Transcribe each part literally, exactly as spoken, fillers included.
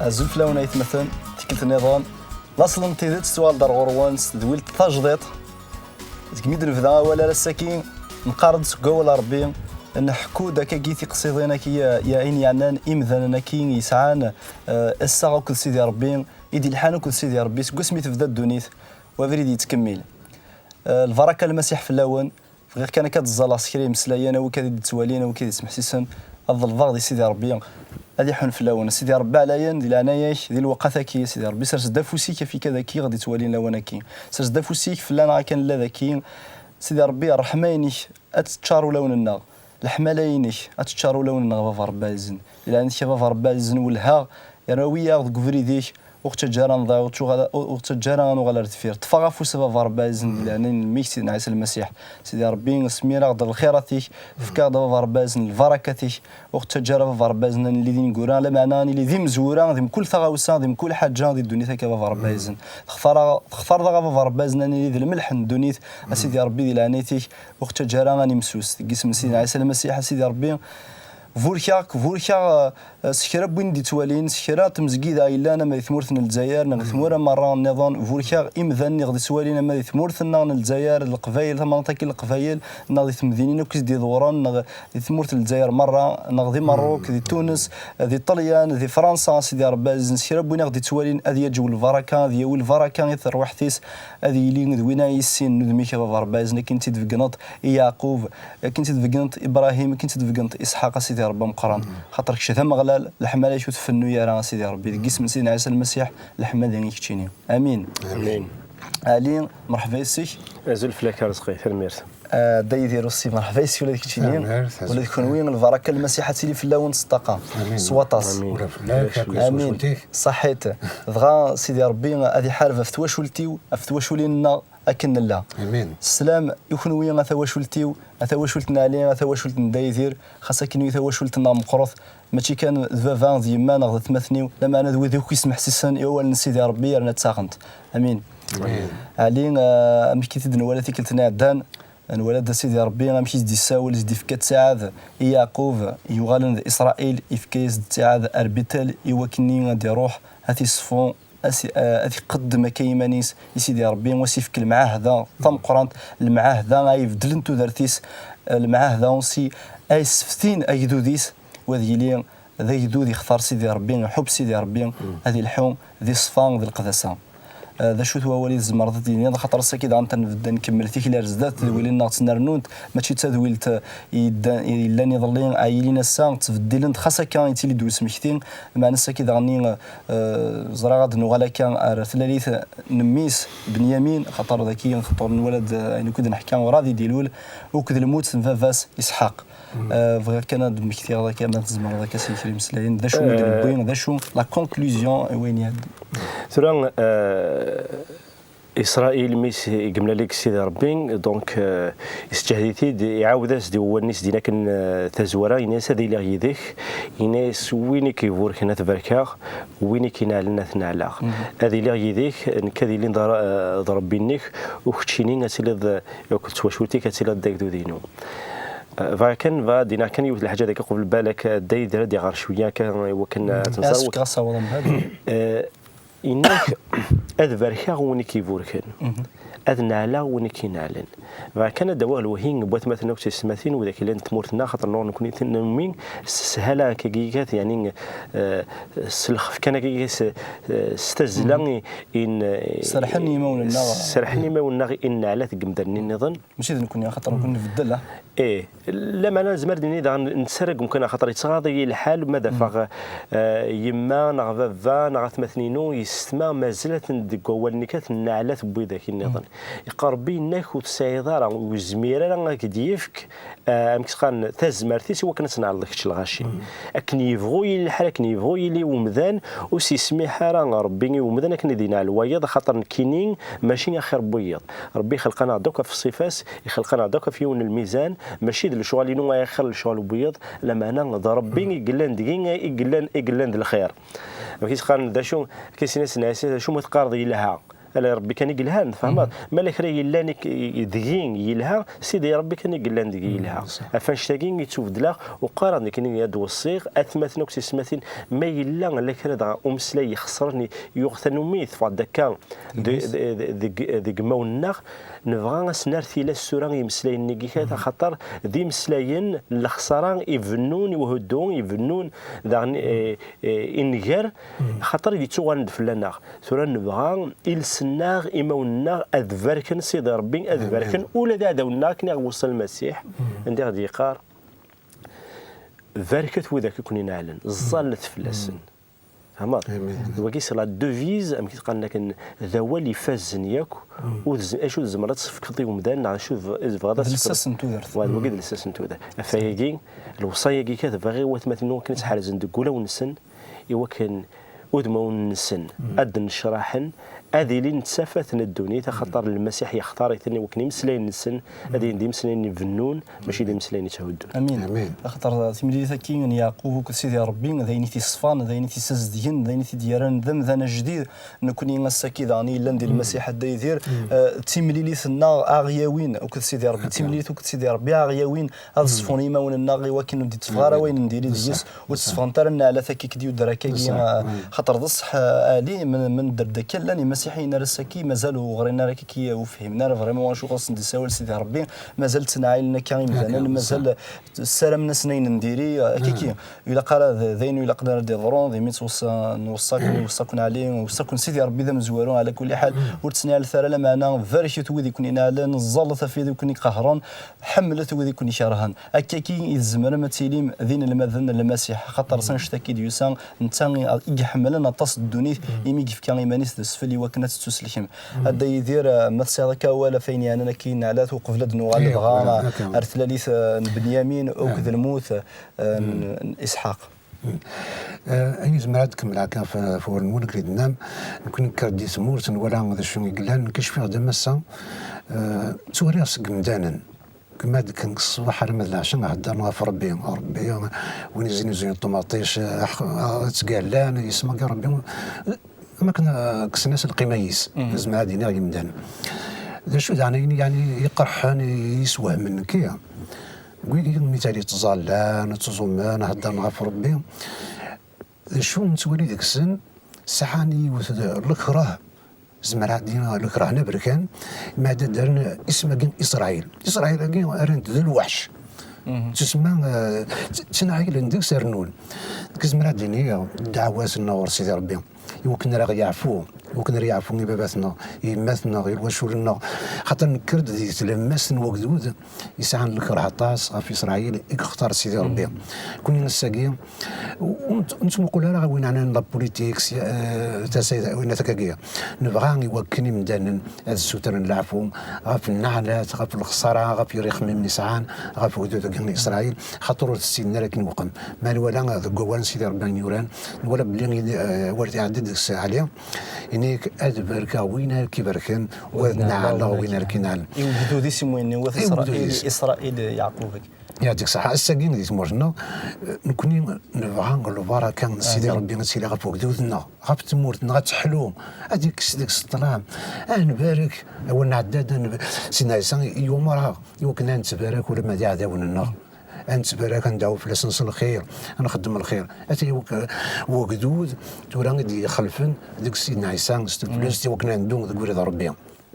Azul fell-awen aytmaten, tikkelt nniḍen. Laṣel n tidet tuɣal-d ar ɣur-wen s tedwilt tajdiṭ. Degmi d-nebda awal ar ass-agi, neqqar-d seg wawal Ṛebbi, nḥekku-d akkagi tiqsiḍin-agi, ya ayen yeɛnan imdanen-agi yesɛan, eh, assaɣ akked Sidi Ṛebbi, i d-ilḥan akked Sidi Ṛebbi seg wasmi tebda ddunit, u abrid yettkemmil. Eh, lbaraka n Lmasiḥ fell-awen. Bɣiɣ kan akka ad ẓẓaleɣ s kra imeslayen, a wi kan i d-yettwalin, a wi kan i d-yesmeḥsisen, ad ḍelbeɣ di Sidi Ṛebbi ad iḥun fell-awen. A Sidi Ṛebbi ɛlayen, di leɛnaya-k, di lweqt-agi, a Sidi Ṛebbi, sers-d afus-ik ɣef ikad-agi i ɣ-d-ittwalin lawan-agi. Sers-d afus-ik fell-aneɣ akken nella dagi. Sidi Ṛebbi, ṛṛeḥma-inek ad teččar ulawen-nneɣ. Leḥmala-inek ad teččar ulawen-nneɣ, a Baba Ṛebbi ɛzizen. Di leɛnaya-k, a Baba Ṛebbi ɛzizen, welhaɣ, yerna awi-yaɣ deg ubrid-ik, ur ɣ-ttaǧǧa ara ad nḍeɛ, ur ɣ-ttaǧǧa ara ad nuɣal ar deffir. Ṭṭef-aɣ afus, a Baba Ṛebbi ɛzizen, di leɛnaya n mmi-k Sidna Ɛisa Lmasiḥ. Sidi Ṛebbi, smireɣ-d lxirat-ik, efk-aɣ-d, a Baba Ṛebbi ɛzizen, lbarakat-ik, ur ɣ-ttaǧǧa ara, a Baba Ṛebbi ɛzizen, ad nelli d ineggura, lameɛna ad nelli d imezwura di mkul taɣawsa, di mkul ḥaǧa di ddunit-agi, a Baba Ṛebbi ɛzizen. Textareḍ-aɣ, a Baba Ṛebbi ɛzizen, ad nelli d lmelḥ n ddunit, a Sidi Ṛebbi, di leɛnayat-ik, ur ɣ-ttaǧǧa ara ad nimsus. Deg yisem n Sidna Ɛisa Lmasiḥ, a Sidi Ṛebbi, burkeɣ-k, burkeɣ, eh, s kra n win d-ittwalin, s kra n tmezgida yellan ama di tmurt n Lezzayer neɣ di tmura merra nniḍen, burkeɣ imdanen i ɣ-d-ittwalin ama di tmurt-nneɣ n Lezzayer, Leqbayel, tamanṭaki n Leqbayel, neɣ di temdinin akk i s-d-iḍewren, neɣ di tmurt n Lezzayer merra, neɣ di Meṛṛuk, di Tunes, di Ṭelyan, di Fransa, a Sidi Ṛebbi ɛzizen, s kra n win i ɣ-d-ittwalin, ad yaǧew lbaraka, ad yawi lbaraka i terwiḥt-is, ad yili d win ay yessinen udem-ik, a Baba Ṛebbi ɛzizen, akken i tt-id-tbeggneḍ i Yeɛqub, akken i tt-id-tbeggneḍ i Ibṛahim, akken i tt-id-tbeggneḍ i Isḥaq, a Sidi Ṛebbi ameqqran. Xaṭer kečč d Ameɣlal, leḥmala-k ur tfennu ara, a Sidi Ṛebbi. Deg yisem n Sidna Ɛisa Lmasiḥ, leḥmala i keččini. Amin. Amin. Ali, mṛeḥba yes-k. Azul fell-ak a Rezqi, tanemmirt. Ah, Dda Yidir aussi, mṛeḥba yes-k ula d keččini. Tanemmirt, azul. Ula d kenwi, lbaraka n Lmasiḥ ad tili fell-awen s ṭṭaqa. Amin. S waṭas. Amin. Ula fell-ak akked twacult-ik. Ṣaḥit. Dɣa Sidi Ṛebbi ad iḥareb ɣef twacult-iw, ɣef twaculin-nneɣ, akken nella. Amin. Sslam i kenwi a tawacult-iw, a tawacult n Ɛli, a tawacult n Dda Yidir, xas akken i tawacult-nneɣ meqqret, mačči kan d baba, d yemma neɣ d atmaten-iw, lameɛna d wid akk yesmeḥsisen i wawal n Sidi Ṛebbi yerna ttaɣen-t. Amin. Amin. Ɛli, ah, amek i t-id-nwala tikkelt-nni iɛeddan, nwala-d a Sidi Ṛebbi amek i s-d-issawel, i s-d-ifka ttiɛad i Yeɛqub, yuɣalen d Isṛayil, ifka-yas-d ttiɛad ar Bitel, i wakken ad iṛuḥ, ad t-iṣfu, ad s-, ad iqeddem akka iman-is i Sidi Ṛebbi, u ad s-ifk lemɛahda tameqqrant, lemɛahda ay ibeddlen tudert-is, lemɛahda aussi ay yesseftin agdud-is, u ad yili d agdud ixtar Sidi Ṛebbi, iḥubb Sidi Ṛebbi, ad ilḥu di ṣṣfa d leqdasa. Eh, d acu-t wawal i tzemreḍ ad d-tiniḍ? Axaṭer ass-agi daɣen ad nbedd ad nkemmel tikli ar zdat, tadwilin-nneɣ ttnernunt, mačči d tadwilt, eh, yeddan, yellan iḍelli, ay yilin ass-a, ttbeddilent, xas akka yettili-d usmekti, meɛna ass-agi daɣen-nni, eh, ẓriɣ ad nuɣal akka ar tlalit n mmi-s Benyamin, axaṭer daki, axaṭer nwala-d, eh, ayen akk i d-neḥka, urɛad i d-ilul, akked lmut n baba-s Isḥaq. Eh, bɣiɣ kan ad d-mmektiɣ daki, ma tzemreḍ akka s kra imeslayen, d acu i d-newwi, d acu la conclusion i wayen iɛeddan. Tura, eh, Isṛayil, mi s-, i yemlal-ik Sidi Ṛebbi, donc, eh, isǧehd-it-id, iɛawed-as-d i wawal-nni s-d-yenna akken, eh, tazwara, yenna-yas: "Ad iliɣ yid-k." Yenna-yas: "Win i k-iburken ad t-barkeɣ, win i k-ineɛlen ad t-neɛleɣ." Ad iliɣ yid-k, nekk ad ilin d Ṛ-, eh, d Ṛebbi-nnek, u keččini ad tiliḍ, eh, akked twacult-ik ad tiliḍ d agdud-inu. Eh, bɣiɣ kan, bɣiɣ ad d-iniɣ kan yiwet n lḥaǧa dagi qbel balak, eh, Dda Yidir ad d-iɣer cwiya kan i wakken, eh, ad tenẓer. Ɣas kra ssawḍen bad. Eh, Yenna-k: "Ad barkeɣ win i k-iburken, ad neɛleɣ win i k-ineɛlen." Bɣiɣ kan ad d-awiɣ lewhi n watmaten akked teysetmatin, widak yellan di tmurt-nneɣ, xaṭer nuɣ nekkni tin numi s sshala akkagi kat, yeɛni, eh, s lxef kan akkagi, s, eh, s tazzla i, i n-, serrḥen yimawen-nneɣ. Serrḥen imawen-nneɣ i nneɛlat deg yemdanen nniḍen. Mačči d nekkni, axaṭer nekkni nbeddel, ah. Ih, lameɛna nezmer ad d-nini daɣen nettarra deg umkan axaṭer yettɣaḍ-iyi lḥal ma d afeɣ, eh, yemma neɣ baba neɣ atmaten-inu, yessetma, mazal aten deg wawal-nni kan, nneɛlat n widak nniḍen. Iqqar Ṛebbi yenna-k ur tesɛiḍ ara, ur yezmir ara ad k-d-yefk, eh, amek s-qqaren, tazmert-is i wakken ad tneɛleḍ kečč lɣaci. Akken yebɣu yili lḥal, akken yebɣu yili umdan, ur s-yesmiḥ ara Ṛebbi i umdan akken ad ineɛl wayeḍ, axaṭer nekkini mačči axir n wiyeḍ. Ṛebbi ixelq-aneɣ-d akk ɣef ṣṣifa-s, ixelq-aneɣ-d akk ɣef yiwen n lmizan, mačči d lecɣal-inu ay axir n lecɣal n wiyeḍ, lameɛna d Ṛebbi i yellan deg-i, i yellan, i yellan d lxir. Amek i s-qqaren, d acu, akken i s-yenna Sidna Ɛisa, d acu ma teqqareḍ yelha? Ala Ṛebbi kan i yelhan, tfehmeḍ? Ma la kra yellan i k-, i, deg-i yelha, Sidi Ṛebbi kan i yellan deg-i yelha. Ɣef annect-agi i ttubedleɣ, uqareɣ nekkini ad d-weṣṣiɣ atmaten akked tisetmatin, ma yella la kra dɣa umeslay ixeṣren, i-, yuɣ tanumi teffeɣ-d akka de-, de-, de-, deg, deg imawen-nneɣ, nebɣa ad s-nerr tilas tura i imeslayen-nni-agi, axaṭer d imeslayen n lexṣara ibennun i uhuddu, ibennun daɣen, eh, eh, i nnger, axaṭer yettuɣalen-d fell-aneɣ. Tura nebɣa iles-nneɣ, imawen-nneɣ ad barken Sidi Ṛebbi, ad barken ula d iɛdawen-nneɣ, akken i ɣ-iweṣṣa Lmasiḥ, anda i ɣ-d-yeqqar: "Barket widak i ken-ineɛlen, ẓẓallet fell-asen." Tfehmeḍ? Wagi c'est la devise, amek i t-qqaren akken, d awal ifazen yakk, ur tez-, acu tzemreḍ ad tefkeḍ i umdan, neɣ acu tebɣ-, tebɣiḍ ad d tefkeḍ. Lsas n tudert. Wa, wagi d lsas n tudert. Afayagi, lewṣaya-agi kan, bɣiɣ i watmaten-inu akken ad tt-ḥerzen deg wulawen-nsen, i wakken udmawen-nsen ad d-nnecraḥen, ad ilin d tafat n ddunit, axaṭer Lmasiḥ yextar-iten i wakken imeslayen-nsen ad ilin d imeslayen ibennun, mačči d imeslayen yetthuddun. Amin. Amin. Axaṭer timlilit-agi n Yeɛqub akked Sidi Ṛebbi, d ayen i t-iṣfan, d ayen i t-isazedgen, d ayen i t-id-yerran d amdan ajdid. Nekni ass-agi daɣen yellan di Lmasiḥ a Dda Yidir, eh, d timlilit-nneɣ a ɣ-yawin akked Sidi Ṛebbi, d timlilit akked Sidi Ṛebbi a ɣ-yawin ad ṣfun imawen-nneɣ i wakken ur d-itteffeɣ ara wayen n diri deg-s, ur d-tteffɣent ara nneɛlat akka i k-d-yudder akkagi, eh, xaṭer d ṣṣeḥ, eh, Ali, ma, ma nedder-d akka, llan imasiḥiyen ar ass-agi mazal ur ɣrin ara akkagi, ur fhimen ara vraiment acu ɣur-sen d-isawal Sidi Ṛebbi, mazal ttnaɛilen akka imdanen, mazal ssaramen-asen ayen n diri, eh, akkagi. Ilaq ara d, d ayen ilaqen ara d-iḍrun, d imi ttweṣṣa-, nweṣṣa-ken, iweṣṣa-ken Ali, iweṣṣa-ken Sidi Ṛebbi d amezwaru, ɛla kulli ḥal, ur ttnaɛlet ara, lameɛna barket wid i ken-ineɛlen, ẓẓallet ɣef wid i ken-iqehren, ḥemmlet wid i ken-ikerhen. Akkagi i tzemrem ad tilim d inelmaden n Lmasiḥ, axaṭer s annect-agi d-yusa, netta i, i iḥemmlen aṭas n ddunit, imi i yefka iman-is d asfel i wakken ad tettusellkem. A Dda Yidir, eh, ma tesɛiḍ akka awal ɣef wayen yeɛnan akka i neɛlat, uqbel ad d-nuɣal dɣa ar tlalit, eh, n Benyamin akked lmut, eh, n, n Isḥaq. Eh, ayen i zemreɣ ad kemmleɣ akka ɣef, ɣef wawal-nwen, akken i d-tennam, nekk nekker-d di tmurt, nwala d acu i yellan, nekk cfiɣ-d am ass-a, eh, ttwaliɣ seg yimdanen. Kma d-, kan deg ṣṣbeḥ arma d leɛca heddren ɣef Ṛebbi. Ṛebbi, win izzenuzun ṭumaṭic, eh, ttgallan, yesmager Ṛebbi. Am akken, eh, kksen-as lqima yis. Zemreɣ ad iniɣ yemdan. D acu daɣen ayen, yeɛni, iqerḥen, i yeswehmen nekki? Wigi mi ttali ttẓallan, ttẓummen, heddren ɣef Ṛebbi. D acu nettwali deg-sen? Sɛan yiwet d lekreh, zemreɣ ad d-iniɣ lekreh n aberkan, mi ɛad ddren isem-agi Isṛayil. Isṛayil-agi rran-t d lweḥc. Tusemma, eh, tt-, ttnaɛilen deg-s rennun. Deg zemreɣ ad d-iniɣ ddeɛwat-nneɣ ɣer Sidi Ṛebbi, i wakken ara ɣ-yeɛfu, i wakken ara yeɛfu i baba-tneɣ, i yemma-tneɣ, i lwacul-nneɣ. Xaṭer nekker-d di tlemmast n wegdud yesɛan lekreh aṭas ɣef Isṛayil i yextar Sidi Ṛebbi. Kuni ass-agi, ur nett-, ur nettmuqul ara ɣer win ɛnan la politique, si-, eh, tasa-, win akkagi. Nebɣa i wakken imdanen ad ssutren leɛfu ɣef nneɛlat, ɣef lexṣara, ɣef yirixmimen i sɛan, ɣef ugdud-agi n Isṛayil, xaṭer ur tessinen ara akken weqmen. Ma nwala deg wawal n Sidi Ṛebbi ayen yuran, nwala belli, eh, awal iɛedda-d deg-s Ɛli, ini-k: "Ad barkeɣ win ara k-ibarken, u ad neɛleɣ win ara k-ineɛlen." I ugdud-is imwen-nni, wat Isṛayil, Isṛayil, Yeɛqub. Yeɛṭik ṣṣeḥḥa, ass-agi di tmurt-nneɣ, eh, nekni nebɣa lbaraka n Sidi Ṛebbi ad tili ɣef ugdud-nneɣ, ɣef tmurt-nneɣ, ad teḥlu, ad ikkes deg-s ṭṭlam, ad nbarek, awal nɛedda-d, ad nb-, Sidna Ɛisa yumer-aɣ i wakken ad nettbarak ula ma d iɛdawen-nneɣ, ad nettbarak, ad nedɛu fell-asen s lxir, ad nxeddem lxir. Ata wek-, wegdud tura i d-ixelfen deg Sidna Ɛisa s tebluzt i wakken ad neddu deg ubrid n Ṛebbi.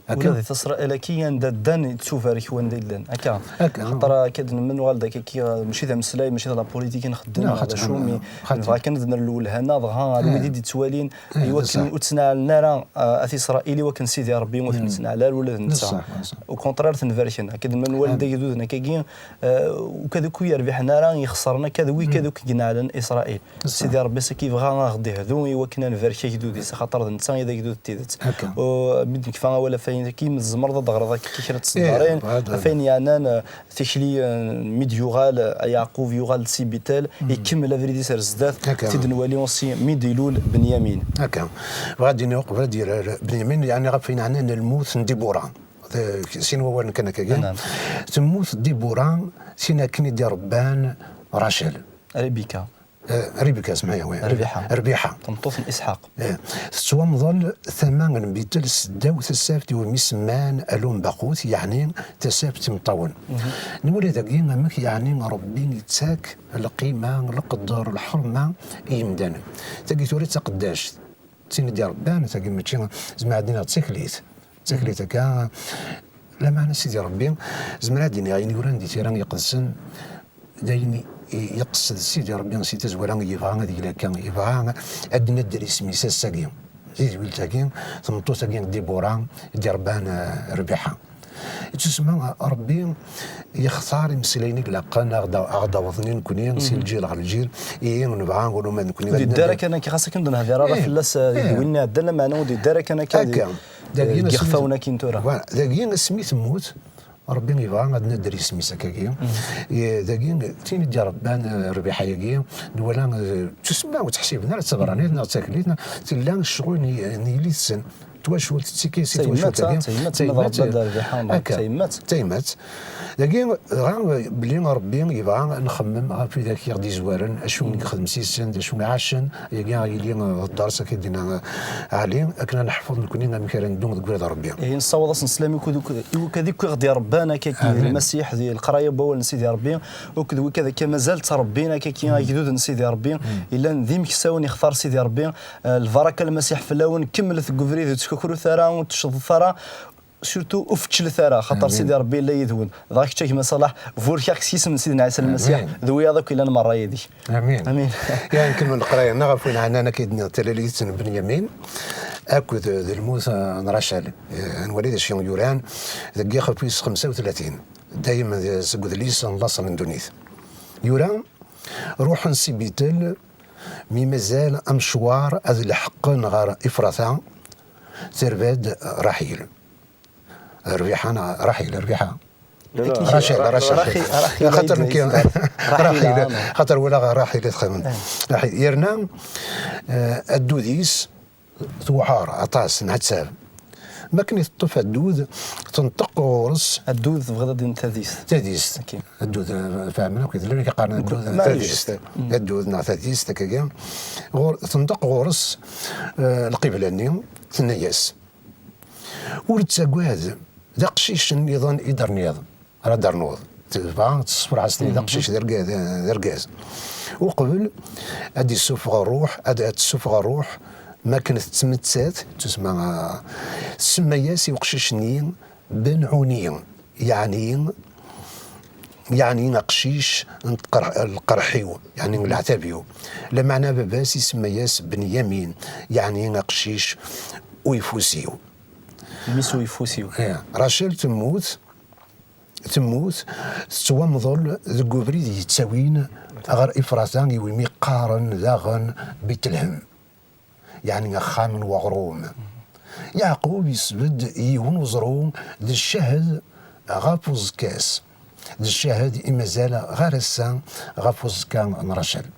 Akka. Ula di tasraɛil-agi anda ddan, yettubarek wanda i llan. Akka. Akka. Xaṭer akka d-nemmen, nuɣal-d akka, akka, mačči d ameslay, mačči d la politique i nxeddem, neɣ d acu, mi nebɣa kan ad nerr lwelha-nneɣ dɣa ɣer wid i d-ittwalin, i wakken ur ttnaɛlen ara, ah, at Isṛayil, i wakken Sidi Ṛebbi ur ten-ittnaɛel ara ula d netta. Au contraire, ten-barken. Akka d-nemmen, nuɣal-d agduden akkagi, ah, ur d wid akk yerbiḥen ara, ixeṣren akka d wid akk i ineɛlen Isṛayil. Sidi Ṛebbi ass-agi yebɣa ad ɣ-d-ihdu i wakken ad nbarek agdud-is, axaṭer d netta i d agdud n tidet. Akka. U, mi d-nekfa awal ɣef wayen-agi, ma tzemreḍ ad d-teɣreḍ akka kra n tseddarin, ɣef wayen yeɛnan, eh, tikli, eh, mi d-yuɣal, eh, Yeɛqub yuɣal-d si Bitel, ikemmel abrid-is ar zdat, akka, tid nwali aussi mi d-ilul Benyamin. Akka. Bɣiɣ ad d-iniɣ uqbel ad d-yerr Benyamin, yeɛni ɣef wayen yeɛnan lmut n Dibura. D-, sin wawalen kan akkagi. Temmut Dibura, tin akken i d-iṛebban Racel. Ribika. Eh, Ribka, semḥ-iyi, oui. Rbiḥa. Rbiḥa. Tameṭṭut n Isḥaq. Eh, tettwamḍel tama n Bitel seddaw tasaft iwumi semman Alumbaqut, yeɛni tasaft n imeṭṭawen. Nwala dagi amek, yeɛni, Ṛebbi yettak lqima, leqder, lḥerma i yimdanen. Tagi tura d taqeddact. D tin i d-iṛebban, tagi mačči, zemreɣ ad d-iniɣ d taklit. D taklit akka, lameɛna Sidi Ṛebbi, zemreɣ ad d-iniɣ ayen yuran di tira iqedsen, d ayen i, i yeqsed Sidi Ṛebbi si tazwara, yebɣa ad yili akka, yebɣa ad d-nadder isem-is ass-agi. Di tedwilt-agi, tameṭṭut-agi n Dibura i d-iṛebban, eh, Rbiḥa. Yettusemma Ṛebbi yextar imeslayen i ilaqen a ɣ-d-, a ɣ-d-awḍen i nekni, si lǧil ɣer lǧil, ihi nebɣa ur uma d nekni. Ur d-yeddi ara kan akka, xas akken ur d-nehdir ara fell-as, eh, di win iɛeddan, lameɛna ur d-yeddi ara kan akka di, akka, eh, deg yixfawen akkin tura. Voilà, dagi asmi temmut, Ṛebbi yebɣa ad nadder isem-is akkagi. I, dagi, tin i d-iṛebban, eh, Rbiḥa-agi, nwala, eh, ttusemma ur tt-ḥsiben ara d tabṛanit neɣ d taklit, neɣ tella ccɣel n, n yelli-tsen. Twacult, tettekki si twacult-agi. Tayemmat, tayemmat, ma d Rbiḥa, akka, tayemmat. Tayemmat. Dagi, dɣa, belli Ṛebbi yebɣa ad nxemmem ɣef widak i ɣ-d-izwaren, acu i yexdem s yis-sen, d acu i ɛacen, yagi, yili, eh, d dders akka i d-yenna, eh, Ɛli, akken ad neḥfeḍ nekni amek ara neddu deg wurad n Ṛebbi. Ihi nessawaḍ-asen sslam i wid akk, i wid akk i ɣ-d-iṛebban akkaki di Lmasiḥ, di leqraya n wawal n Sidi Ṛebbi, akked wid akka mazal ttṛebbin akkaki agdud n Sidi Ṛebbi, yellan d imeksawen ixtar Sidi Ṛebbi. Eh, lbaraka n Lmasiḥ fell-awen, kemmlet deg ubrid, ur ttkukrut ara, ur tecḍet ara, surtout ur fecclet ara, xaṭer Sidi Ṛebbi yella yid-wen. Dɣa kečč a gma Ṣalaḥ, burkeɣ-k s yisem n Sidna Ɛisa Lmasiḥ, d wiyaḍ akk yellan merra yid-k. Amin. Amin. Ya, nkemmel leqraya-nneɣ ɣef win ɛnan akka i d-nniɣ talalit n Ben Yamin, akked d lmut, eh, n Racal. Eh, ad nwali d acu yuran deg yixef wis xemsa u tlatin. Dayem d-, seg udlis n laṣel n ddunit. Yura, ruḥen si Bitel, mi mazal amecwar ad leḥqen ɣer Ifrata, terba-d Raḥil. Rbiḥa neɣ Raḥil, Rbiḥa. Raḥil, Raḥil. Xaṭer nekk, Raḥil, xaṭer walaɣ Raḥil i txedmem. Raḥil. Yerna, eh, addud-is tewɛer aṭas, neɛtab. Mi akken i teṭṭef addud, tenṭeq ɣur-s. Addud, tebɣiḍ ad d-tiniḍ tadist. Tadist. Addud, eh, fehmen akk, d llan i yeqqaren addud, tadist. Addud neɣ tadist, akkagi. Ɣur-, tenṭeq ɣur-s, eh, lqibla-nni, tenna-yas: Ur ttagad, d aqcic nniḍen i d-terniḍ. Ara d-ternuḍ. Tebɣa ad tessefreḥ-as-ten-id, aqcic d argaz, d argaz. Uqbel ad d-issufeɣ ṛṛuḥ, ad, ad tessufeɣ ṛṛuḥ, mi akken tettmettat, tusma, ah, tsemma-yas i uqcic-nni Ben Ɛuni, yeɛni, yeɛni aqcic n tqer-, lqerḥ-iw, yeɛni n leɛtab-iw. Lameɛna baba-s isemma-yas Ben Yamin, yeɛni aqcic uyeffus-iw. Mmi-s uyeffus-iw. Eh, Racel temmut, temmut, tettwamḍel deg ubrid yettawin ɣer Ifrata, iwimi qqaren daɣen Bitlhem, yeɛni axxam n weɣrum. Yeɛqub yesbedd yiwen uẓru d ccahed ɣef uẓekka-s, d ccahed i mazal ɣer ass-a ɣef uẓekka n Racel.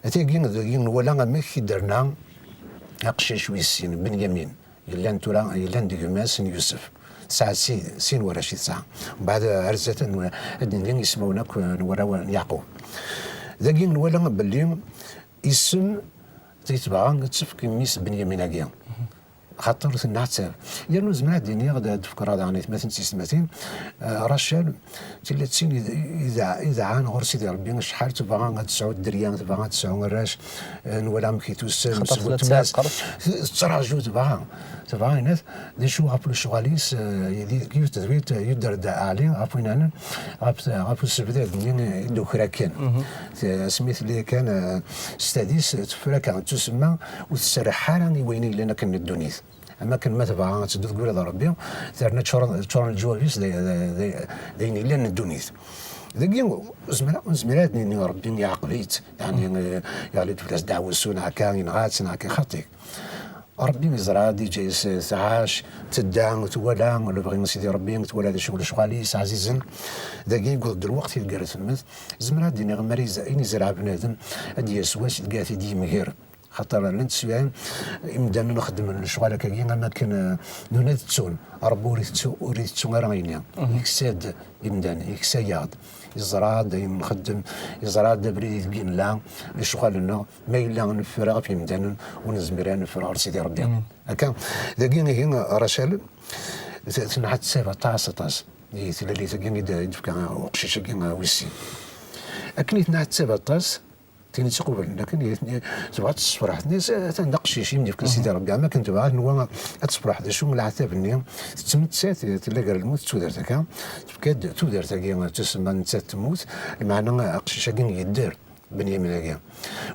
Tagi, dagi nwala amek i d-terna aqcic wis sin, Benyamin. Yellan tura, yellan d gma-s n Yusef. Tesɛa si-, sin warrac i tesɛa. Mbeɛd, ar zdat, ad n-, ad d-nini ismawen akk n warraw n Yeɛqub. Dagi nwala belli isem, tebɣa ad tefk i mmi-s Benyamin-agi. Xaṭer tenneɛtab. Yernu zemreɣ ad d-iniɣ, ad d-fkeɣ daɣen i tmatin d tiyessetmatin, eh, Racel, tella d tin i, i, idɛan ɣur Sidi Ṛebbi, acḥal tebɣa ad tesɛu dderya, tebɣa ad tesɛu arrac, eh, nwala amek i tussem, xaṭer seg tella weltma-s. Tettraǧu, tebɣa, tebɣa, yenna-t, d acu ɣef lecɣal-is, eh, di, deg yiwet tedwilt, eh, yudder-d Ɛli, ɣef win ɛnan, ɣef, ɣef usebdad-nni i d-ukra kan. T-, asmi tella kan, eh, s tadist, tefra kan, tettusemma, ur tserreḥ ara i wayen yellan akken n ddunit. Am akken ma tebɣa ad teddu deg wurad n Ṛebbi, terna ččuren, ččuren leǧwab-is d, d, d, d ayen yellan n ddunit. Dagi, ur nezmir, ur nezmir ad nini Ṛebbi iɛaqeb-itt, yeɛni, eh, yeɣli-d fell-as ddeɛwessu, neɣ akka, yenɣa-tt, neɣ akka, xaṭi. Ṛebbi yeẓra-d, yeǧǧa-yas tɛac, tedda, twala lebɣi n Sidi Ṛebbi, twala d acu lecɣal-is ɛzizen. Dagi, yewweḍ-d lweqt ideg ara temmet. Zemreɣ ad d-iniɣ, mi ara yez-, ayen yezreɛ bnadem, ad d-yas wass ideg ara t-id-yemger. Xaṭer llant teswiɛin imdanen xeddmen lecɣal akkagi am akken, eh, nuna ad ttun. Ṛebbi ur itettu, ur itettu ara ayenni. Yeksa-d imdanen, yeksa-yaɣ-d. Yeẓra-d ayen nxeddem, yeẓra-d abrid ideg nella, lecɣal-nneɣ. Ma yella neffer ɣef yimdanen, ur nezmir ara neffer ɣer Sidi Ṛebbi. Akka, dagi ihi, Racal, t-, tenɛettab aṭas, aṭas. Di tlalit-agi i d-, i d-tefka uqcic-agi, uh, wis sin. Akken i tenɛettab aṭas, tin i tt-iqublen, akken i ten-, tebɣa ad tessefreḥ, tenna-yas, "Atan d aqcic i m-d-yefkan Sidi Ṛebbi, am akken tebɣa tenwa ad tessefreḥ." D acu n leɛtab-nni? Tettmettat, tella gar lmut d tudert akka, tefka-d tudert-agi, tusemma nettat temmut, lmeɛna aqcic-agi yedder, Benyamin-agi.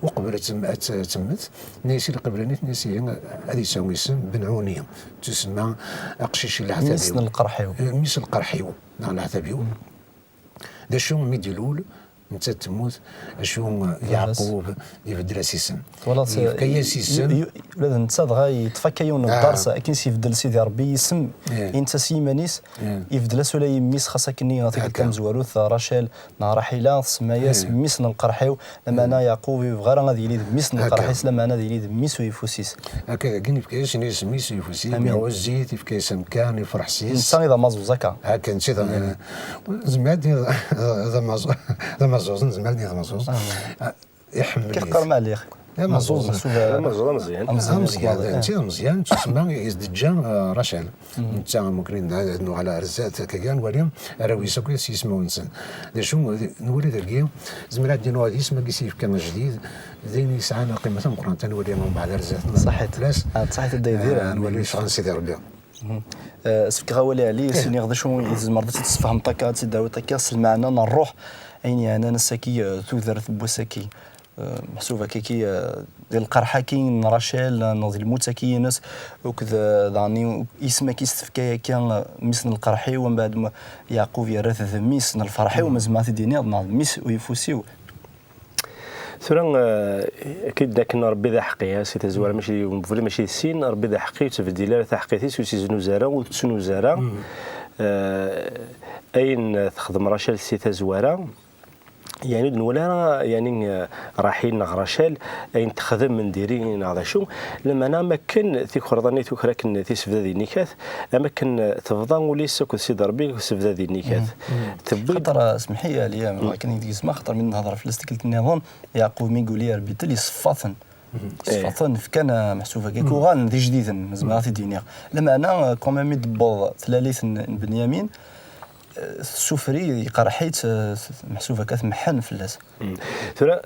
Uqbel ad tem-, ad t-, temmet, tenna-yas i lqibla-nni, tenna-yas, "Ihi, ad yesɛu isem Benɛuni." Tusemma aqcic n leɛtab-iw. Mmi-s n lqerḥ-iw. Eh, mmi-s n lqerḥ-iw, neɣ leɛtab-iw. D acu mi d-ilul, nettat temmut, acu, eh, Yeɛqub ibeddel-as isem. Twalaḍ, yefka-yas isem. Ula d netta dɣa yeṭṭef akka yiwen n ddars, akken s-ibeddel Sidi Ṛebbi isem, i netta s yiman-is, ibeddel-as ula i mmi-s, xas akkenni tikkelt tamezwarut, Racel neɣ Raḥila, tsemma-yas mmi-s n lqerḥ-iw, lameɛna Yeɛqub ur yebɣi ara ad yili d mmi-s n lqerḥ-is, lameɛna ad yili d mmi-s uyeffus-is. Akka dagi yefka-yas isem-is uyeffus-is, iɛuzz-it, yefka-yas amkan, yefreḥ s-is. Netta i d amaẓuẓ akka. Akka, netta i d, nezmer ad d-nini d amaẓuẓ, d amaẓuẓ, nezmer ad d-nini d amaẓuẓ. Ah, iḥemmel-it. Kif qqaren ɛliɣ. D amaẓuẓ, amaẓuẓ, amaẓuẓ, ameẓyan. Ameẓyan, amaẓyan, netta d ameẓyan, tusemma i s-d-teǧǧa, eh, Racel. Netta, mumkin ad nuɣal ar zdat, akka kan, nwali arraw-is akk s yismawen-nsen. D acu, nwali dagi, zemreɣ ad d-iniɣ d isem-agi s yefka ajdid, d ayen yesɛan lqima tameqqrant, ad nwali mbeɛd ar zdat. Ṣaḥit. Fell-as, ah, ṣaḥit a Dda Yidir, ah, nwali ccɣel n Sidi Ṛebbi. Eh, as-fkeɣ awal i Ɛli, s-iniɣ d acu i tzemreḍ ad tt-id-tesfehmeḍ akka, ad tt-id-tawiḍ akka, s lmeɛna n ṛṛuḥ, ayen yeɛnan ass-agi, eh, tudert n wass-agi. Eh, meḥsub akkaki, eh, di lqerḥ-agi n Racel, eh, neɣ di lmut-agi ines, akked, eh, daɣen i-, isem-agi s-tefka akka, eh, mmi-s n lqerḥ-iw, mbeɛd ma Yeɛqub yerra-t d mmi-s n lferḥ-iw, ma zemreɣ ad t-id-iniɣ, neɣ d mmi-s uyeffus-iw. Tura, eh, akked akken Ṛebbi d aḥeqqi, eh, si tazwara mačči d yiwen, mačči d sin, Ṛebbi d aḥeqqi, ur yettbeddil ara taḥeqqit-is, ur tt-iznuz ara, ur tettnuz ara. Eh, ayen texdem Racel si tazwara, yeɛni ur d-nwala ara, yeɛni, eh, Raḥil neɣ Racel, ayen texdem n diri neɣ d acu, lameɛna am akken tikerḍa-nni tuker akken tisebdadin-ikat, am akken, eh, tebḍa ul-is akked Sidi Ṛebbi akked tisebdadin-ikat. Tewwi-d xaṭer, eh, semḥ-iyi, Ɛli, eh, akken i d-gezmeɣ, xaṭer mi d-nehḍer fell-as tikkelt nniḍen, Yeɛqub mi yuli ar Bitel, yeṣfa-ten. Ṣfa-ten, fkan, eh, meḥsub akka, uɣalen d ijdiden, ma zemreɣ ad t-id-iniɣ. Lameɛna, eh, quand même, mi d-tewweḍ tlalit n, n Benyamin, eh, tessufri, iqerḥ-itt, eh, meḥsub akka tmeḥḥen fell-as. Tura,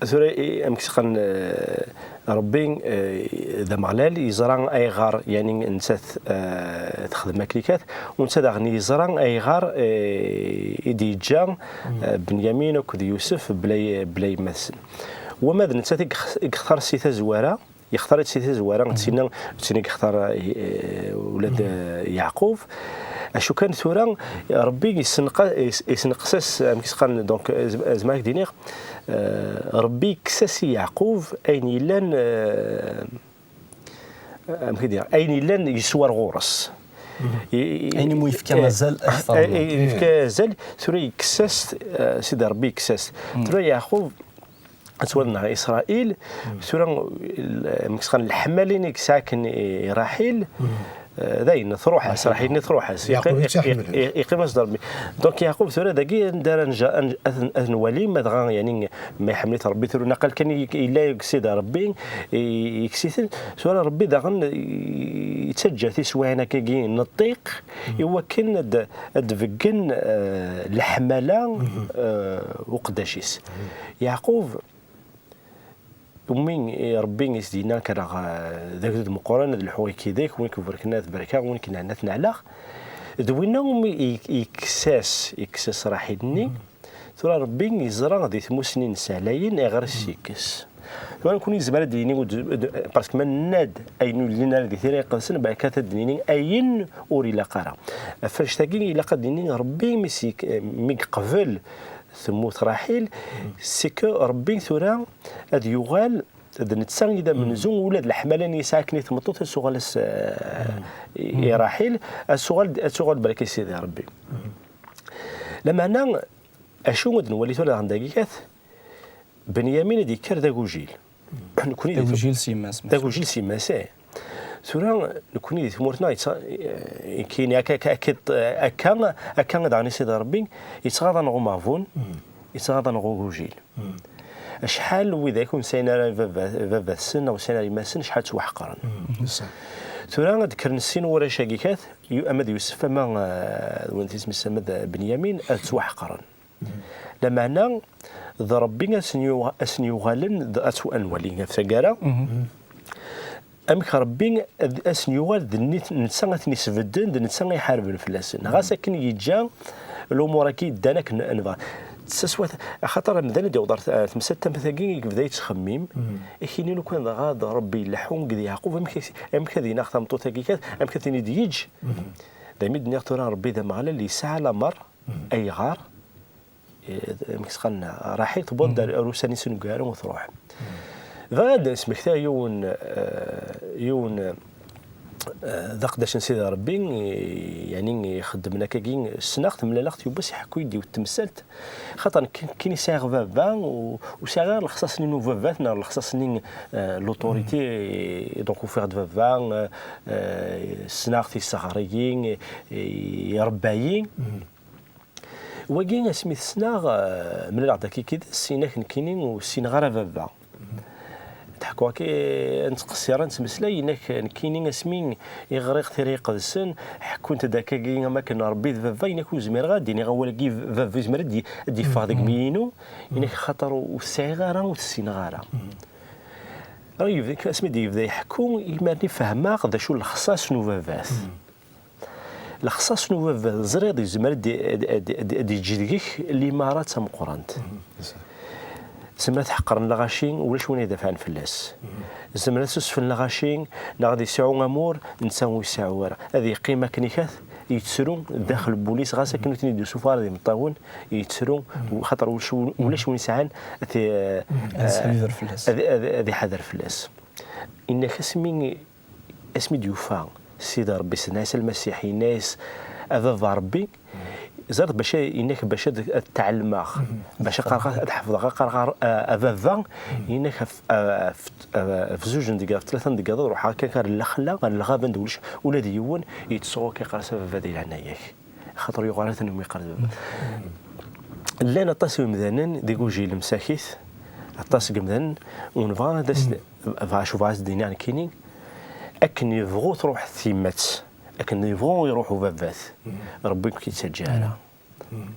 tura, i-, amek s-qqaren, eh, Ṛebbi, eh, d Ameɣlal, yeẓra ayɣer, yeɛni, nettat, eh, texdem aklikat, u netta daɣen yeẓra ayɣer, eh, i d-yeǧǧa, eh, Benyamin akked Yusef bla, bla yemma-tsen. Wama d nettat i yex-, i yextar si tazwara, yextar-itt si tazwara, d tinna, d tinna i yextar, eh, ula d, eh, Yeɛqub. Acu kan tura, Ṛebbi yessenqa-, yes-, yessenqes-as, amek i s-qqaren, donc, eh, z-, zemreɣ ad k-d-iniɣ, eh, Ṛebbi yekkes-as i Yeɛqub ayen yellan, eh, amek i d-iniɣ, ayen yellan yeswar ɣur-s. I-, i-, ayen i mu yefka eh, azal akteṛ eh, n-, eh, yefka azal, tura yekkes-as, eh, Sidi Ṛebbi yekkes-as. Tura Yeɛqub, ad twaliḍ neɣ Isṛayil, tura, l-, amek s-qqaren, leḥmala-nni i yesɛa akken i, i Raḥil, eh, dayen, truḥ-as, Raḥil-nni truḥ-as. Yeɛqub yeqqim, yettḥemmel. Yeq-, yeq-, yeqqim-as-d Ṛebbi. Donc, Yeɛqub tura dagi, anda ara nja-, ad n-, ad nwali, ma dɣa, yeɛni, ma iḥemmel-it Ṛebbi, tura naqal kan i-, yella deg Sidi Ṛebbi, i-, yekkes-iten. Tura Ṛebbi daɣen i-, yettaǧǧa tiswiɛin akkagi n ṭṭiq, i wakken ad, ad d-beggen, eh, leḥmala, eh, uqeddac-is. Yeɛqub, umi i Ṛebbi i s-d-yenna, "Kkreɣ, eh, d agdud meqqren, ad lḥuɣ i k-, d ak, win k-iburken ad barkeɣ, win k-nɛen ad t-nɛleɣ." D winna umi i, i yekkes-as, yekkes-as Raḥil-nni. Tura Ṛebbi yeẓra di tmusni-nnes ɛlayen, ayɣer i s-yekkes. Tura nekkni yezmer ad d-yini, ur d-, d-, parce que ma nenna-d ayen ur llin ara di Tira Iqedsen, balak ad d-nini ayen ur ilaq ara. Ɣef wannect-agi ilaq ad d-nini Ṛebbi mi s-yek-, mi yeqbel temmut Raḥil, c'est que Ṛebbi tura ad yuɣal d netta i d amenzu, ula d leḥmala-nni yesɛa akken i tmeṭṭut, ad tuɣal-as, eh, i, i Raḥil, ad tuɣal, ad tuɣal balak i Sidi Ṛebbi. Lameɛna, acu ad nwali tura daɣen dagi kat, Benyamin ad yekker d agujil. Nekkni di tagujil s yemma-s. Tagujil s yemma-s, eh. Tura nekkni di tmurt-nneɣ yettɣ-, eh, kini akka, akka, akka, akka, akka daɣen i Sidi Ṛebbi yettɣaḍ-aneɣ umeɣbun, yettɣaḍ-aneɣ ugujil. Acḥal n widak ur nesɛin ara baba-, baba-tsen neɣ ur sɛin ara yemma-tsen, acḥal ttwaḥeqren. Tura ad d-kkren sin warrac-agi kat, yu-, ama d Yusef, ama, eh, d win tisem-is, ama d Benyamin, ad ttwaḥeqren. Lameɛna d Ṛebbi ad sen-yuɣ-, ad sen-yuɣalen d, ad tw-, ad nwali ɣef taggara. Amek Ṛebbi ad, ad sen-yuɣal d nit-, netta ad ten-isbedden, d netta i iḥarben fell-asen. Ɣas akken yeǧǧa lumuṛ-agi ddan akken nebɣa. Teswat, axaṭer amdan i d-yewweḍ ar t-, ar temsalt am tagi i yebda yettxemmim, akini lukan dɣa d Ṛebbi ileḥḥu deg Yeɛqub, amek, amek ad inaɣ tameṭṭut-agi kat, amek ad ten-id-yeǧǧ? Daymi d-nniɣ tura Ṛebbi d Ameɣlal yesɛa lameṛ, ayɣer? Eh, amek s-qqaren, Raḥil tewweḍ-d ar, ar ussan-is n ugaru u truḥ. Bɣiɣ ad d-smektiɣ yiwen, eh, yiwen, eh, d aqeddac n Sidi Ṛebbi, eh, yani ixeddmen akkagi, ssneɣ-t, mlaleɣ-t yiwwas iḥekku-yi-d yiwet temsalt, xaṭer nekk, nekkini sɛiɣ baba, u, u sɛiɣ ara lexṣaṣ-nni n ubabat, neɣ lexṣaṣ-nni, eh, l'autorité, donc ufiɣ-d baba, eh, eh, ssneɣ-t, yesseɣr-iyi, eh, irebba-yi. Wagi asmi t-ssneɣ, eh, mlaleɣ-d akka yid-s, inak nekkini ur ssineɣ ara baba. Tḥekku akka, nettqessir, nettmeslay, inak nekkini asmi i ɣriɣ Tira Iqedsen, ḥekkunt-d akkagi am akken Ṛebbi d baba, inak ur zmireɣ ad d-iniɣ awal-agi, baba yezmer ad d-, ad d-yeffeɣ deg imi-inu, inak xaṭer ur t-sɛiɣ ara, ur t-ssineɣ ara. Ara yebda, asmi d-yebda iḥekku, imiren i fehmeɣ d acu lexṣaṣ n ubabat. Lexṣaṣ n ubabat, ẓriɣ yezmer ad d-, ad d-, ad d-, ad d-yeǧǧ deg-k limaṛa d tameqqrant. Zemren ad t-ḥeqren lɣaci, ulac win ad idafɛen fell-as. Zemren ad susfen lɣaci, neɣ ad yesɛu amur, netta ur yesɛu ara. Ad yeqqim akken ikat, yettru, daxel n wul-is, ɣas akken ur ten-id-yessufeɣ ara d imeṭṭawen, yettru, xaṭer ulac, ulac win yesɛan ad, ad, ad, ad iḥader fell-as. Inna-k asmi asmi d-yufa Sidi Ṛebbi, Sidna Ɛisa Lmasiḥ, yenna-yas, "A Baba Ṛebbi, ẓriɣ bac a-, yenna-k bac ad, ad tɛelmeɣ, bac ad qqareɣ, ad ḥefḍeɣ, ad qqareɣ a, a Baba," yenna-k af, af, af zuǧ n deg, af tlata n deg, ad ruḥeɣ akka ar lexla, ar lɣaba anda ulac ula d yiwen, yettsuɣu akka yeqqar-as, "A Baba, di leɛnaya-k." Xaṭer yuɣal-iten umi yeqqar d baba. Llan aṭas n yimdanen d igujil msakit, aṭas n yimdanen, u nebɣa ad as-, bɣa, acu bɣa ad s-d-iniɣ nekkini, akken yebɣu truḥ tyemmat, akken yebɣu iruḥ ubabat, Ṛebbi ur k-yettaǧǧa ara.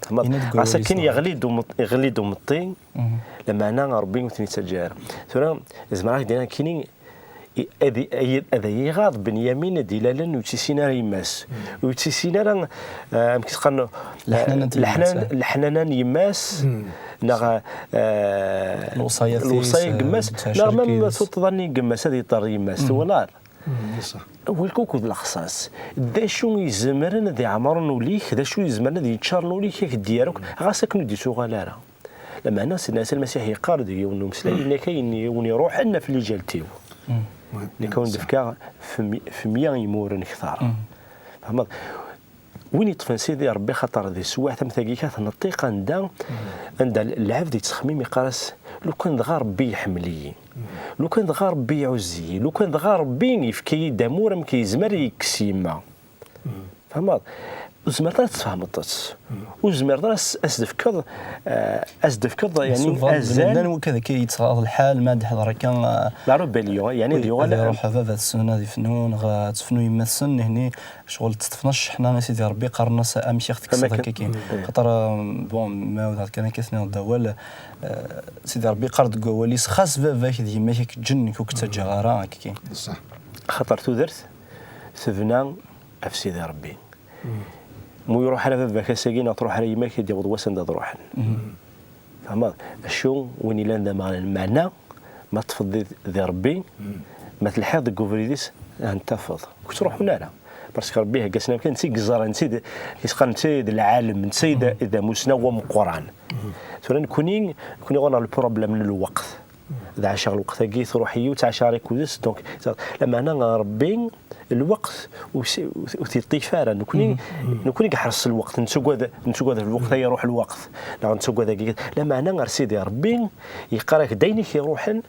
Tfehmeḍ? Yenna deg wawal-is, ɣas akken yeɣli-d umeṭ-, yeɣli-d umeṭṭi, lameɛna Ṛebbi ur ten-yettaǧǧa ara. Tura, zemreɣ ad ak-d-iniɣ nekkini, i-, ad i-, ay-, ad ay-iɣaḍ Benyamin ad d-ilalen ur tt-issin ara yemma-s. Ur tt-issin ara, eh, amek i s-qqaren, eh, leḥnana n yemma-s, leḥnana, eh, leḥnana n yemma-s, neɣ, eh, lewṣayat-is, lewṣaya n yemma-s, eh, neɣ ma tuṭṭḍa-nni n yemma-s ad yeṭṭer yemma-s, twalaḍ? Awal kukud lexṣaṣ. D acu izemren ad iɛemren ul-ik, d acu izemren ad yeččaren ul-ik, ad k-d-yerr akk, ɣas akken ur d-ittuɣal ara. Lameɛna Sidna Ɛisa Lmasiḥ yeqqar deg yiwen n umeslay, yenna-k ayen i wen-iruḥen ɣef liǧalt-iw. Nekk a wen-d-fkeɣ f mi-, f mya imuren kter. Tfehmeḍ? Win yeṭṭfen Sidi Ṛebbi, xaṭer di teswiɛt am tagi, kat neṭṭiq anda, anda lɛebd yettxemmim, yeqqar-as, "Lukan dɣa Ṛebbi iḥemmel-iyi, lukan dɣa Ṛebbi iɛuzz-iyi, lukan dɣa Ṛebbi yefka-yi-d amur amek yezmer yekkes yemma." Tfehmeḍ? Ur tezmireḍ ara ad tfehmeḍ-tt. Ur tezmireḍ ara as-, as-d-tefkeḍ, eh, as-d-tefkeḍ, yani, azal. Llan wakka d akka yettɣaḍ lḥal, ma d-ḥḍer akka, eh, la rébellion, yani, ad yuɣal, ad iruḥ baba-tsen ad ifnu, neɣ ad tefnu yemma-tsen, nehni, ccɣel tteṭṭfen cceḥna i Sidi Ṛebbi, qqaren-as, "Amek i ɣ-tekkseḍ akka-kin?" Xaṭer, eh, bon, ma udaɣ kan akka tniḍ-d awal, eh, Sidi Ṛebbi yeqqar deg wawal-is, "Xas baba-k d yemma-k ak-ǧǧen, nekk ur k-ttaǧǧaɣ ara akka-kin." Xaṭer tudert tebna ɣef Sidi Ṛebbi. Ma ur iruḥ ara baba-k ass-agi, neɣ truḥ ara yemma-k, ad d-yaweḍ wass anda ad ruḥen. Tfehmeḍ? Acu, win ilan d ameɣlal, meɛna ma teṭṭfeḍ di, di Ṛebbi, ma telḥiḍ deg ubrid-is, ad ten-tafeḍ. Ur ttruḥun ara. Parce que Ṛebbi ihegga-sen amkan, netta i yeẓran, netta i d, i s-qqaren, netta i d lɛalem, netta i d, i d amussnaw ameqqran. Tura nekni, nekni ɣur-neɣ le problème n lweqt. Ad ɛaceɣ lweqt-agi, truḥ-iyi, ur ttɛaceɣ ara akked-s. Donc, lameɛna Ṛebbi, lweqt ur s-, ur t-, ur t-yeṭṭif ara. Nekni, nekni i iḥrez s lweqt, nettagad, nettagad lweqt ay iruḥ lweqt, neɣ nettagad agi. Lameɛna ar Sidi Ṛebbi, yeqqar-ak-d ayen i k-iruḥen,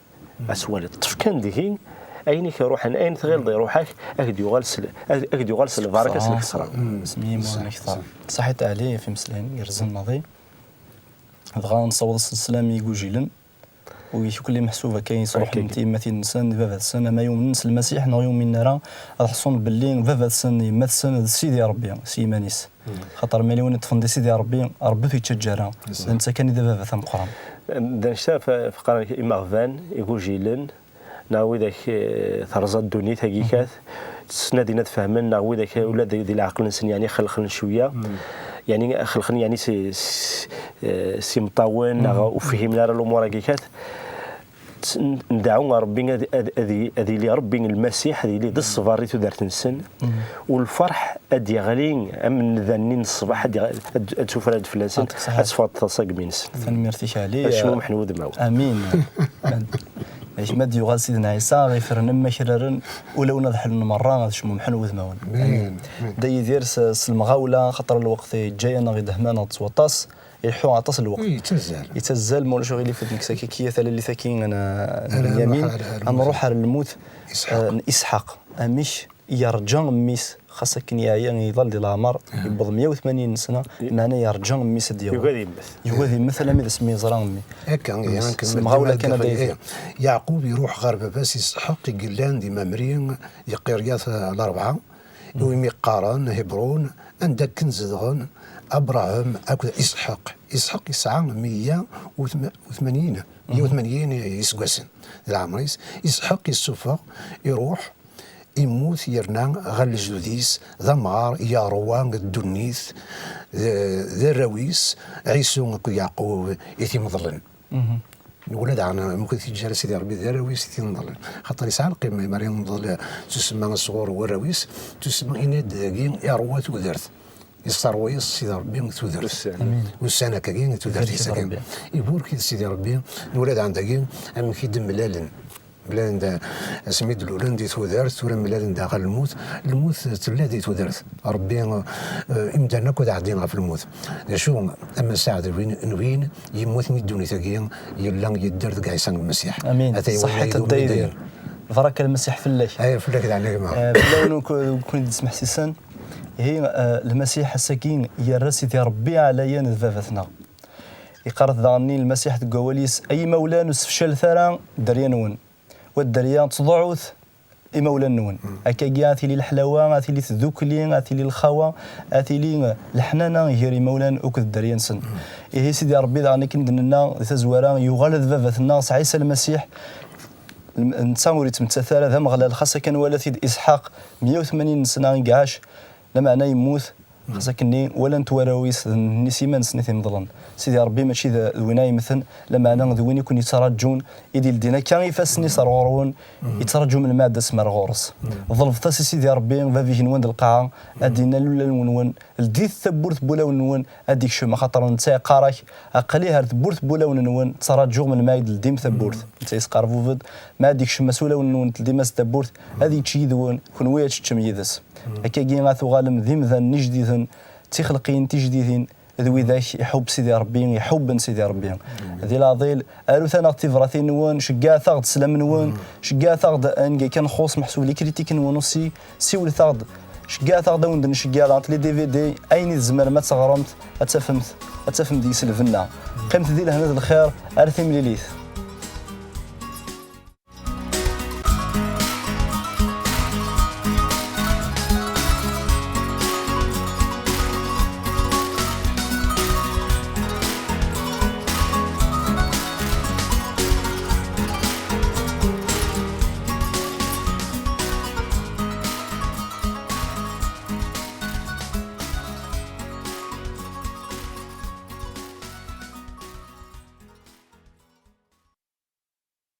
Ad twaliḍ, ṭṭef kan deg-i ayen i k-iruḥen, ayen tɣileḍ iruḥ-ak, ad k-d-yuɣal s l-, ad, ad k-d-yuɣal s lbaraka s lkesra. Semmi yimuren akteṛ. Ṣaḥit Ɛli, ɣef imeslayen gerrzen maḍi. Dɣa nessaweḍ s sslam i igujilen, u i tukli meḥsub akka yesruḥen tiyemmatin-nsen, d baba-tsen, ama yumnen s Lmasiḥ neɣ yuminen ara, ad ḥṣun belli baba-tsen, yemma-tsen d Sidi Ṛebbi s yiman-is. Xaṭer ma yella win iṭṭfen di Sidi Ṛebbi, Ṛebbi ur t-yettaǧǧa ara. D netta kan i d ababat ameqqran. D anect-a f-, f-, qqaren imeɣban, igujilen, neɣ widak, eh, terẓa ddunit-agi kat, ttnadin ad fehmen, neɣ widak ula di, di leɛqel-nsen, yeɛni xelxen cwiya, yeɛni xelxen, yeɛni si, si, eh, s imeṭṭawen, neɣ ur fhimen ara lumuṛ-agi kat. Tt-, n-, ndɛu ɣer Ṛebbi ad, ad, ad, i-, ad yili Ṛebbi Lmasiḥ, ad yili d ṣṣber i tudert-nsen, u lferḥ ad d-yeɣli am nnda-nni n ṣṣbeḥ, ad, d-, ad, ad tufrar-d fell-asen, ad teffeɣ taḍsa deg imi-nsen. Tanemmirt-ik, Ɛli. Ad cmumḥen wudmawen. Amin. Ma d-yuɣal Sidna Ɛisa, ad ifren am wakraren, ulawen ad ḥellen merra, ad cmumḥen wudmawen. Amin. Dda Yidir, s, s lemɣawla, xaṭer lweqt yeǧǧa-yaneɣ idehma-neɣ s waṭas, ileḥḥu aṭas n lweqt. Yettazzal. Yettazzal, ma ulac aɣilif, ad nekkes akiki talalit-agi n, n Benyamin, ad nruḥ ar lmut, eh, n Isḥaq. Amek yerǧa mmi-s, xas akken yeɛya, iḍal di leɛmer, yewweḍ meyya u tmanyin n sna, meɛna yerǧa mmi-s ad d-yaweḍ. Yugi ad yemmet. Yugi ad yemmet alammi d asmi yeẓra mmi. Akka, s lemɣawla kan ad d-yefk. Yeɛqub iruḥ ɣer baba-s Isḥaq i yellan di Mamri, di Qiryat Larebɛa, iwimi qqaren Hebron, anda akken zedɣen Abṛaham akked Isḥaq. Isḥaq yesɛa meyya u tmanyin, meyya u tmanyin iseggasen di leɛmer-is. Isḥaq yessufeɣ, iruḥ, immut, yerna ɣer lejdud-is d amɣar, yerwa ddunit d, d arraw-is, Ɛisu akked Yeɛqub i t-imeḍlen. Ula daɣen, amek ur t-yeǧǧa ara Sidi Ṛebbi d arraw-is i t-imeḍlen? Xaṭer yesɛa lqima, mi ara yemḍel tusemma sɣur warraw-is, tusemma, yenna-d dagi, iṛwa tudert. Yesserwa-yas Sidi Ṛebbi tudert. Ussan. Ussan akkagi, tudert-is agi. Iburek-it Sidi Ṛebbi, ula daɣen dagi, amek i d-mlalen. Mlalen da, asmi d-lulen di tudert, tura mlalen daɣ ɣer lmut. Lmut tella di tudert. Ṛebbi, eh, imdanen akk ad ɛeddin ɣef lmut. D acu, ama saɛd n win, n win yemmuten i ddunit-agi, yella yedder deg Ɛisa Lmasiḥ. Amin. Ata ṣaḥit a Dda Yidir. Baraka Lmasiḥ fell-ak. Ay, fell-ak d ɛnagma. Eh, fell-awen uk-, ukun i d-ismeḥsisen. Ihi, eh, Lmasiḥ ass-agi yerra Sidi Ṛebbi ɛlayen d baba-tneɣ. Yeqqar-t daɣen-nni Lmasiḥ deg wawal-is, ay imawlan, ur ssefcalet ara dderya-nwen. Wa dderya ttḍuɛut imawlan-nwen. Akkagi ad tili leḥlawa, ad tili tdukli, ad tili lxawa, ad tili leḥnana gar imawlan akked dderya-nsen. Ihi Sidi Ṛebbi daɣen akken d-nenna di tazwara yuɣal d baba-tneɣ s Ɛisa Lmasiḥ. Netta ur yettmettat ara d ameɣlal, xas akken wala-t-id Isḥaq, meyya u tmanyin n sna i iɛac, lameɛna yemmut. Xas akkenni walan-t warraw-is d nitni s iman-nsen i t-imeḍlen. Sidi Ṛebbi mačči d, d win ara yemmten, lameɛna d win i ken-yettraǧun, i d-ileddin akka ifassen-is ar ɣur-wen, yettraǧu melmi ad d-tasem ar ɣur-s. Ḍelbet-as i Sidi Ṛebbi, bab-igenwen d lqaɛa, ad d-innal ulawen-nwen, ldit tawwurt n wulawen-nwen, ad d-ikcem, axaṭer netta yeqqar-ak, aql-i ar tewwurt n wulawen-nwen, ttraǧuɣ melmi ad d-teldim tawwurt. Netta yesqerbub-d, ma ad d-ikcem as ulawen-nwen, teldim-as tawwurt, ad yečč yid-wen, kenwi ad teččem yid-s. Akkagi ad tuɣalem d imdanen ijdiden, d tixelqiyin tijdidin, d widak iḥubb Sidi Ṛebbi, iḥubben Sidi Ṛebbi. Di leɛḍil, arut-aneɣ-d tibratin-nwen, ceggɛet-aɣ-d sslam-nwen, ceggɛet-aɣ-d, anga kan nxuṣ meḥsub les critiques-nwen aussi, siwlet-aɣ-d, ceggɛet-aɣ-d ad wen-d-nceggeɛ, les D V D, ayen i tzemrem ad teɣremt, ad tafemt, ad tafem deg-s lbenna. Qqimet di lehna d lxir, ar timlilit.